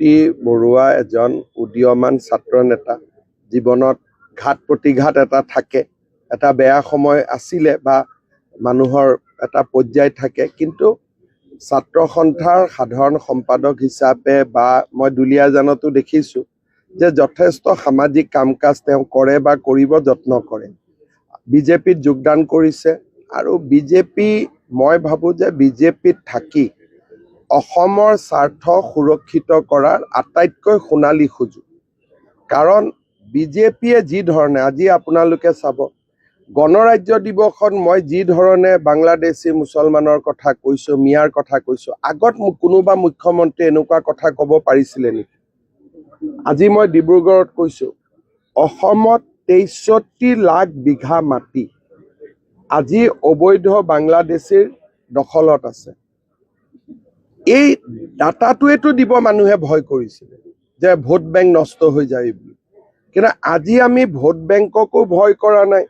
জ্যোতি বৰুৱা এজন উদীয়মান ছাত্ৰ নেতা। জীৱনত ঘাত প্ৰতিঘাত এটা থাকে, এটা বেয়া সময় আছিলে বা মানুহৰ এটা পৰ্যায় থাকে। কিন্তু ছাত্ৰ সন্থাৰ সাধাৰণ সম্পাদক হিচাপে বা মই দুলীয়াজানতো দেখিছোঁ যে যথেষ্ট সামাজিক কাম কাজ তেওঁ কৰে বা কৰিব যত্ন কৰে। বিজেপিত যোগদান কৰিছে আৰু বিজেপি, মই ভাবোঁ যে বিজেপিত থাকি অসমৰ স্বাৰ্থ সুৰক্ষিত কৰাৰ আটাইতকৈ সোণালী সুযোগ। কাৰণ বিজেপিয়ে যি ধৰণে, আজি আপোনালোকে চাব, গণৰাজ্য দিৱসত মই যি ধৰণে বাংলাদেশী মুছলমানৰ কথা কৈছোঁ, মিয়াৰ কথা কৈছোঁ, আগত মোক কোনোবা মুখ্যমন্ত্ৰীয়ে এনেকুৱা কথা ক'ব পাৰিছিলে নেকি? আজি মই ডিব্ৰুগড়ত কৈছোঁ, অসমত 63 লাখ বিঘা মাটি আজি অবৈধ বাংলাদেশীৰ দখলত আছে। এই ডাটাটোৱেতো দিব মানুহে ভয় কৰিছিলে যে ভোট বেংক নষ্ট হৈ যায় বুলি। কিন্তু আজি আমি ভোট বেংককো ভয় কৰা নাই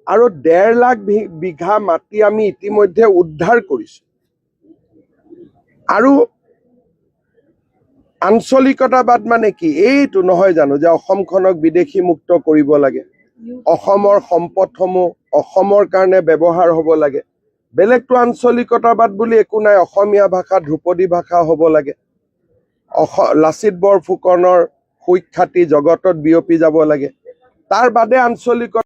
আৰু 1.5 লাখ বিঘা মাটি আমি ইতিমধ্যে উদ্ধাৰ কৰিছোঁ। আৰু আঞ্চলিকতাবাদ মানে কি? এইটো নহয় জানো যে অসমখনক বিদেশী মুক্ত কৰিব লাগে, অসমৰ সম্পদসমূহ অসমৰ কাৰণে ব্যৱহাৰ হ'ব লাগে? বেলেগটো আঞ্চলিকতাবাদ বুলি একো নাই। অসমীয়া ভাষা ধ্ৰুপদী ভাষা হ'ব লাগে, লাচিত বৰফুকনৰ সুখ্যাতি জগতত বিয়পি যাব লাগে, তাৰ বাদে আঞ্চলিকতা